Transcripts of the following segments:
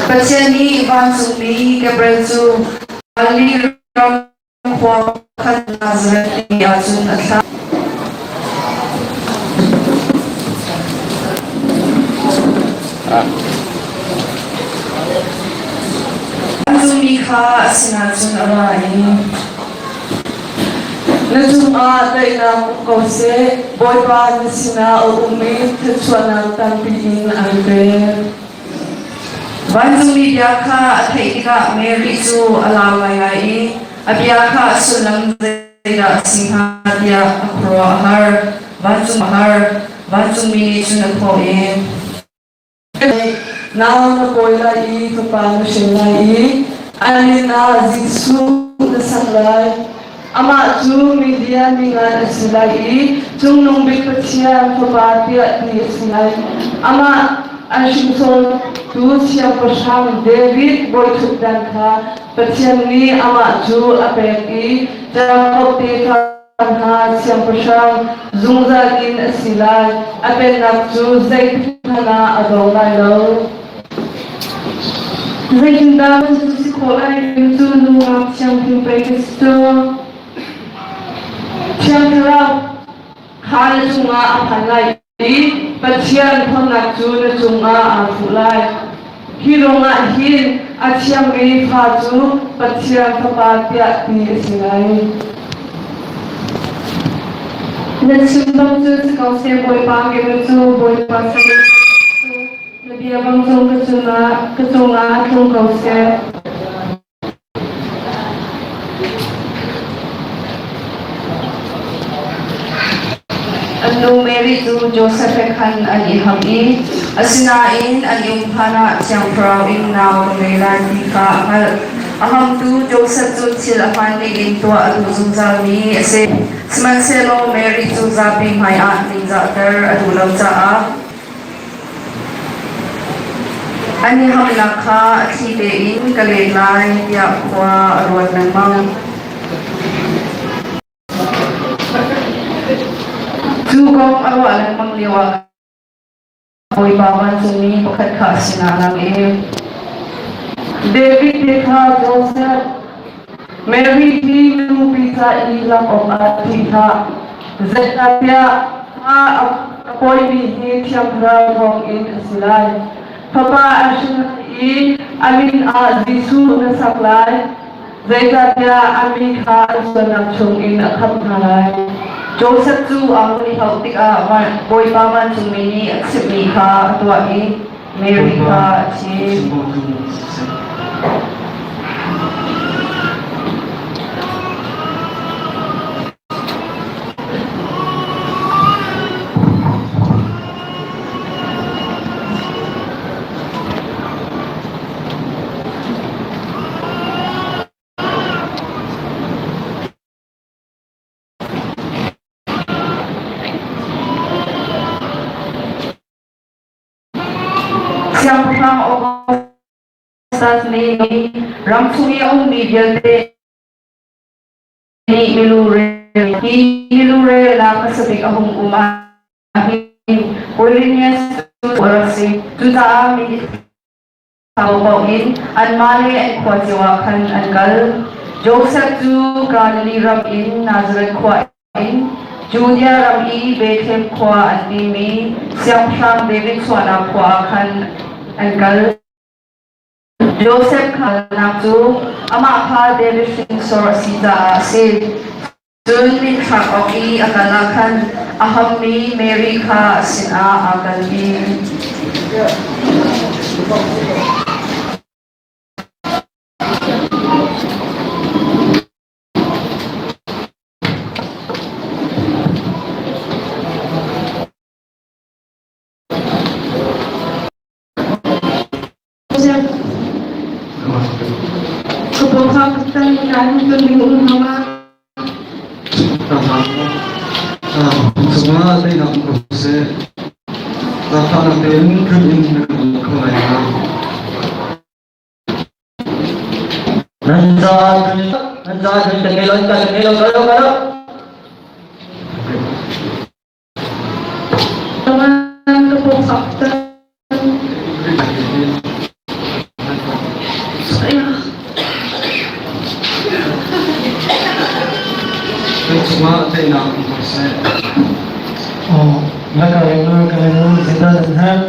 Pathian nih vancungmi Gabriel cu Galilee ram khua khan Nazareth timi ahcun a thlah. Vancungmi kha a sinah cun a ra i Na cungah daihnak um ko seh, Bawipa na sinah a um i thluachuahnak tampi in an pek. Vancungmi bia kha a theih tikah Mary cu a lau ngaingai i a bia kha a sullam zeidah a si hnga tiah a khuaruah a har. Vancung a har. Vancungmi nih cun a thawh i, Nau na pawi lai i fapa na hrin lai i a min ah Jesuh na sak lai. Amah cu media mingan a si lai i Cungnung Bik Pathian Fapa tiah ti a si lai. Amah an hringsortu siangpahrang David bawiṭhutdan kha Pathian nih amah cu a pek i Jakob tefa hna siangpahrang zungzal in a si lai. A pennak cu zeitikhmanh ah a dong lai lo. Zeitindah kan cu si khawh lai timi cu nungak thianghlim pei ka si cu. Thiang Thlarau kha na cungah a phan lai i Pathian ṭhawnnak cu na cungah aa fuh lai. Hi ruangah hin a thiangmi fa cu Pathian Fapa tiah ti a si lai. Na chim bang cu si ko seh Bawipa kemu cu Bawipa sal cu Na bia bang cung ka cungah a tlung ko seh. An nu Mary cu Josef he khan an i ham i asinain an i um hlanah Thiang Thlarau in nau ka ngei lai ti kha a hngalh. A hamtu Josef cu thil a hmaan ningin tuah a duh zungzalmi a si. Sihmanhsehlaw Mary cu zapi hmaiah ningzahter a duh lo caah An i hamnak kha a thli tein ka let lai tiah khua a ruat lengmang. Cu kong a ruah lengmang lioah Bawipa vancungmi pakhat kha a sinah a lang i David te kha Josef, Mary hi nupi ca i lak awkah ṭih hlah. Zeicahtiah a pawimi hi Thiang Thlarau thawngin a si lai. Fapa a hrin lai i a min ah Jesuh na sak lai. Zeicahtiah a mi kha an sualnak chungin a khamh hna lai. Josef cu aa hun i hlauh tikah Bawipa vancungmi nih a chimhmi kha a tuah i Mary kha a ṭhit. Siangpahrang Augustus nih ramchung i a ummi vialte nih milu rel hi milu relnak hmasa bik a hung um ahhin Quirinius cu a rak si. Cucaah mi paoh in anmah le an khua cio ah khan an kal. Josef cu Galilee ram in Nazareth khua in Judea ram i Bethlehem khua an timi Siangpahrang David chuahnak khua ah khan an kal. Josef khalnak cu amah kha David hrinsor a si caah a si. Cun minthlak awk i a kal ah khan a hammi Mary kha a sinah aa kalpi. Cungah zeinak ko seh Zaangfahnak tein tlun in na kan um kho lai ma? Nan za nan za kan ngei lo kan ngei lo kalo kalo. cungah daihnak um ko seh. Oh, na ka reng ka reng zeidah nan herh?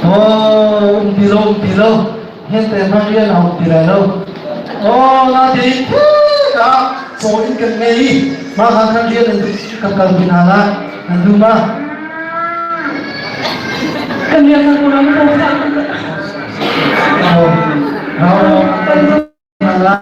Oh, um ti lo, um ti lo. Hen te hmang rian a um ti lai lo. Oh, na ti ka caw in kan ngei. Mah kha kan rian in kan kal pi hna la. Nan duh ma? Kan rian na kulang ko. Oh, rau rau.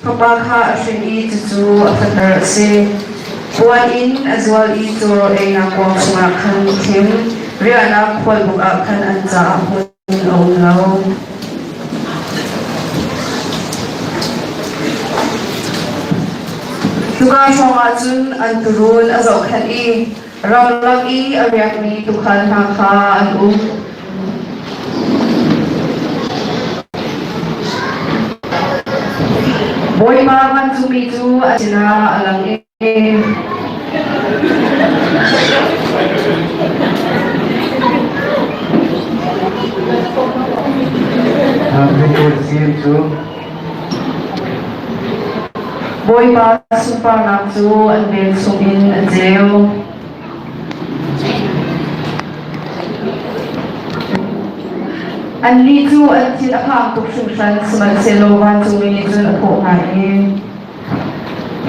Fapa kha a hrin i cucu a fater a si. Puan in a zual i cawraw einak kuang chungah khan thim, riahnak khualbuk ah khan an caah hmun a um lo. Cuka hrawngah cun an tuurun a zohkhenh i Ramlak i a riakmi tuukhal hna kha an um. Bawipa vancungmi cu a sinah a lang i Bawipa sunparnak cu an vel chungin a ceu. Annih cu an thin a phang tuk hringhran, sihmanhsehlaw vancungmi nih cun a thawh hna i,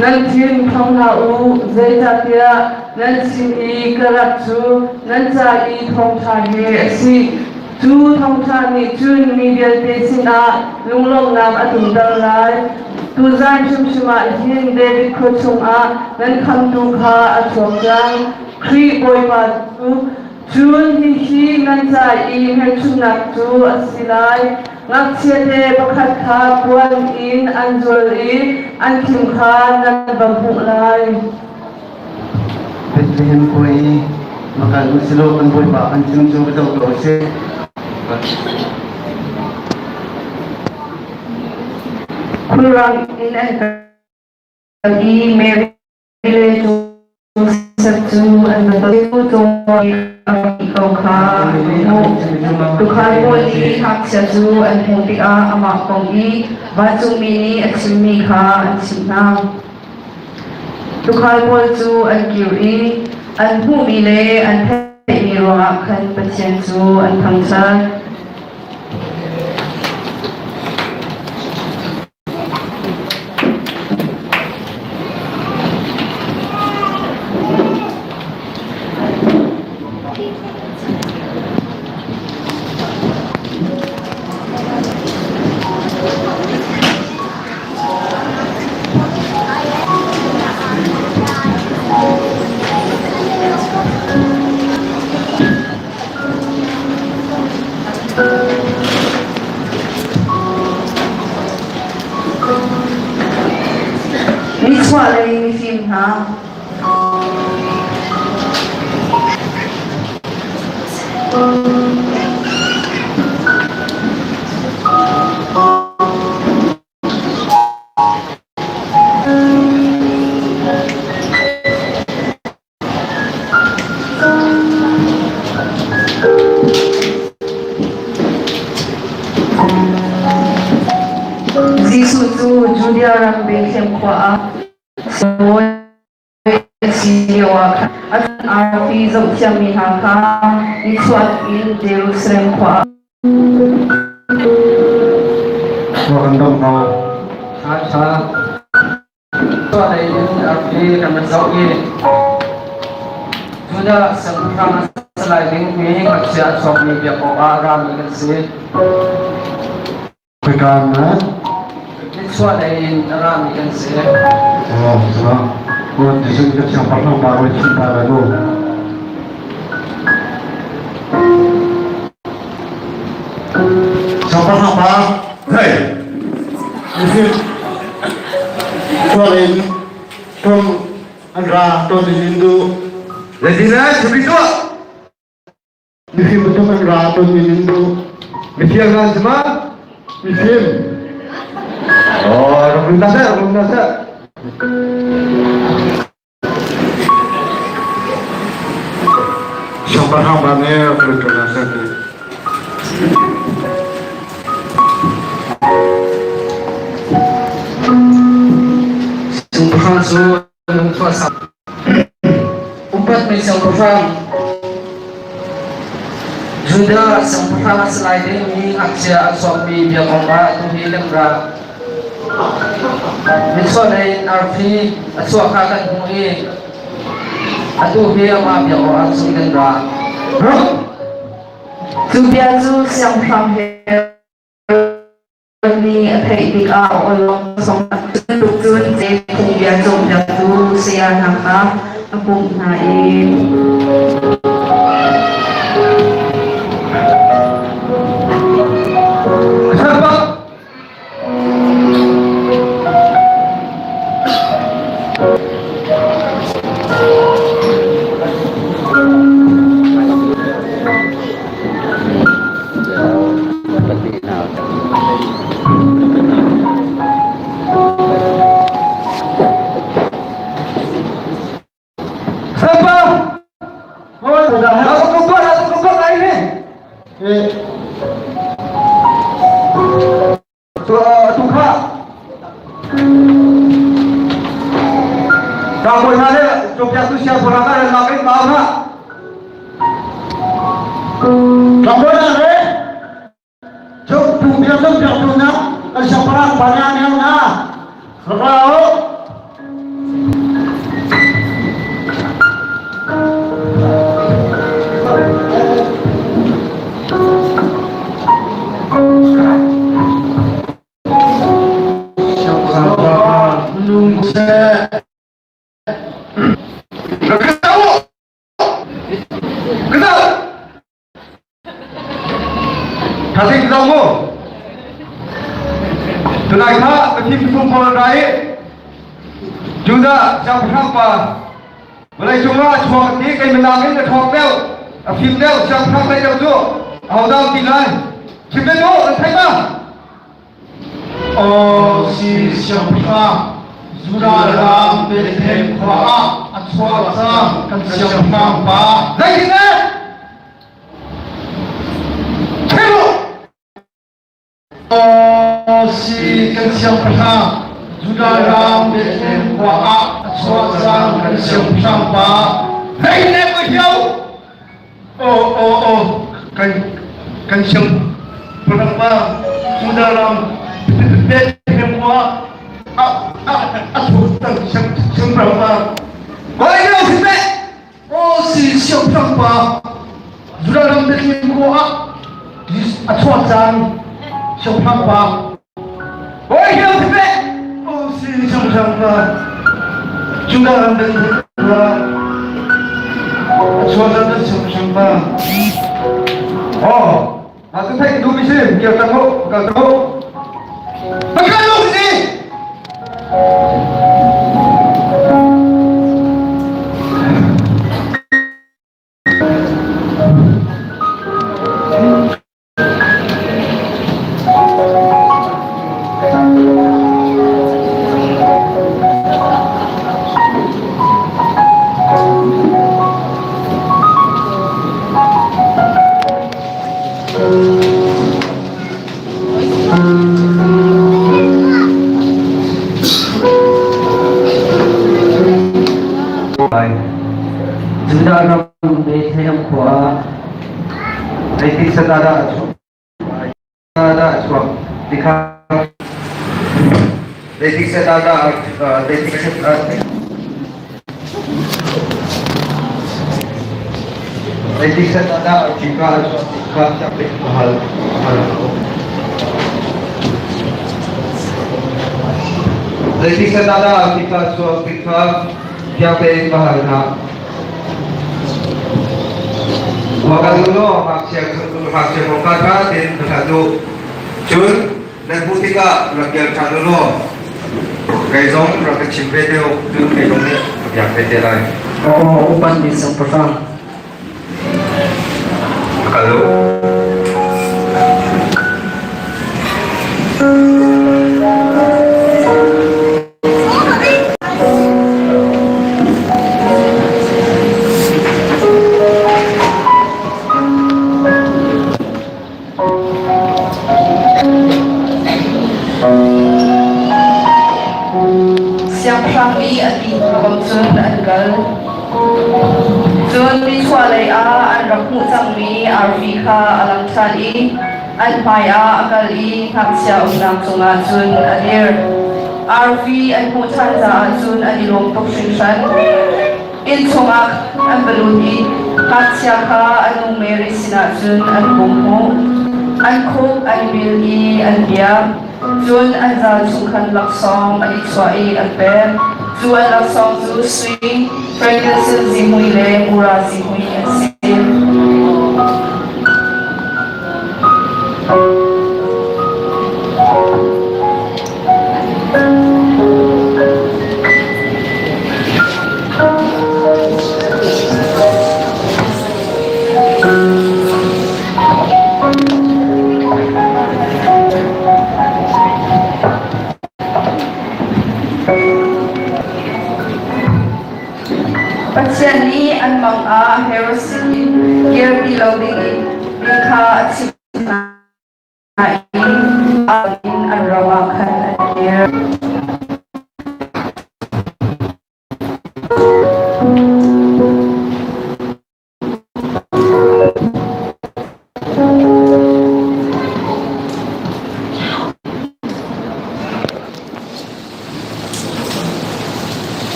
Nan thin phang hlah u, zeicahtiah nan sin i ka rat cu nan ca i thawngṭha he a si. Cu thawngṭha nih cun mi vialte sinah lunglawmhnak a tlunter lai. Tuzan hrimhrim ah hin David khua chungah nan khamtu kha a chuak cang, Khrih Bawipa cu. Cun hihi nan ca i hmelchunhnak cu a si lai: Ngakchiate pakhat kha puan in an zual i an thim kha nan va hmuh lai. Bethlehem khua i va kal u silaw kan Bawipa kan cung cu va zoh ko sih. Khulrang in an kal i Mary le Josef cu an va tung i a ko kha an hmuh. Tuukhal pawl nih ngakchia cu an hmuh tikah amah kong i vancungmi nih a chimmi kha an chimh hna. Tuukhal pawl cu an kir i an hmuhmi le an theihmi ruangah khan Pathian cu an thangṭhat. Nichuahlei mifim hna. Jesuh cu Judea ram Bethlehem khua ah sawi a si lioah khan a arfi zohthiammi hna kha nichuah in Jerusalem khua ah Khua kan dong ko. Tha Tuah lei in arfi kan rak zoh i Judah siangpahrang a si lai ding mi ngakchia a chuakmi biak awkah a rami kan si. Khoika na? Nichuah lei in a rami kan si. Oh, so. Kun tisun ka siangpahrang pa roi chin pa la nu. Siangpahrang pa, Hey, mifim tuah in tum. An ra ton in in duh. Zeitindah chimri tuah? Mifim pathum an ra ton in in duh. Mithiang nan si ma? Mifim. Oh, rak lut na seh, rak lut na seh. Siangpahrang pa nih rak lut na seh ti. Siangpahrang cu lungthuah sang. Upatmi siangpahrang Judah siangpahrang a si lai dingmi ngakchia a chuakmi biakawng ah tuhi kan ra. Mitchuahlei in arfi a chuah kha kan hmuh i atu hi amah biak awkah cun kan ra. Cu bia cu siangpahrang Herod nih a theih tikah a awlok song tuk cun phungbia cawnpiaktu saya hna kha a pumh hna i Siapa? Aku kumpul, aku kumpul ini. Tu kha. Tlangbawi hna le cawnpiaktu siangpahrang kha rennak in mau hna. Tlangbawi hna le phungbia cawnpiaktu hna kan siangpahrang pa nih a neu hna. Rak ra u. Nung seh. Thasing zong mu. Tunai kha Pathian phung pawl rai i Judah siangpahrang pa vawlei cungah a chuak ti kei minak in a ṭhawng deuh a fim deuh siangpahrang lei deuh cu ahodah ti lai chim ve u an thei ma Aw si siangpahrang Judah ram Bethlehem khua ah a chuak cang kan siangpahrang pa. Zeitin eh? Chim u! Aw si kan siangpahrang Judah ram Bethlehem khua ah a chuak cang kan siangpahrang pa. Zeitin eh ka hiau? Aw aw aw kan kan siangpahrang pa Judah ram Bethlehem khua ah a chuak cang siangpahrang pa. Koi lo si pe. Aw si siangpahrang pa Judah ram Bethlehem khua ah a chuak cang siangpahrang pa. Koi lo si pe. Aw si siangpahrang pa Judah ram Bethlehem khua a chuak cang siangpahrang pa. Oh, ma tu thai du mi si, kêu tang ho, kal tang ho. Pakai lo si. Judah ram Bethlehem khua ah Zeitik set ah dah a chuah? Dah a chuak? Tikha zeitik set ah dah zeitik set ah zeitik set ah dah arti kha a chuak ti kha siangpahrang ka hal hal ko. Zeitik set ah dah arti kha a chuak ti kha fiang tein ka hal hna. Wakaduno ngakchia ngakchia kong kha ṭha tein ka hlat u. Cun nan hmuh tikah rak kir ṭhan u law. Kei zong rak ka chim ve te u, cun kei zong nih ka biak ve te lai. Aw upatmi siangpahrang. Kal u. Siangpahrang nih a ti hna bang cun an kal. Cun nichuahlei ah an rak hmuh cangmi arfi kha a lang ṭhan i an hmaiah a kal i ngakchia umnak cungah cun a dir. Arfi an hmuh ṭhan caah cun an i lawm tuk hringhran. Inn chungah an va lut i ngakchia kha a nu Mary sinah cun an hung hmuh. An khuk an bil i an biak. Cun an zal chung khan laksawng an i chuah i an pek. Cu an laksawng cu sui, frankincense zihmui le mura zihmui an si. Pathian nih an mang ah Herod sin in kir ti lo ding in kha a chimh hna i in an ram ah khan an kir.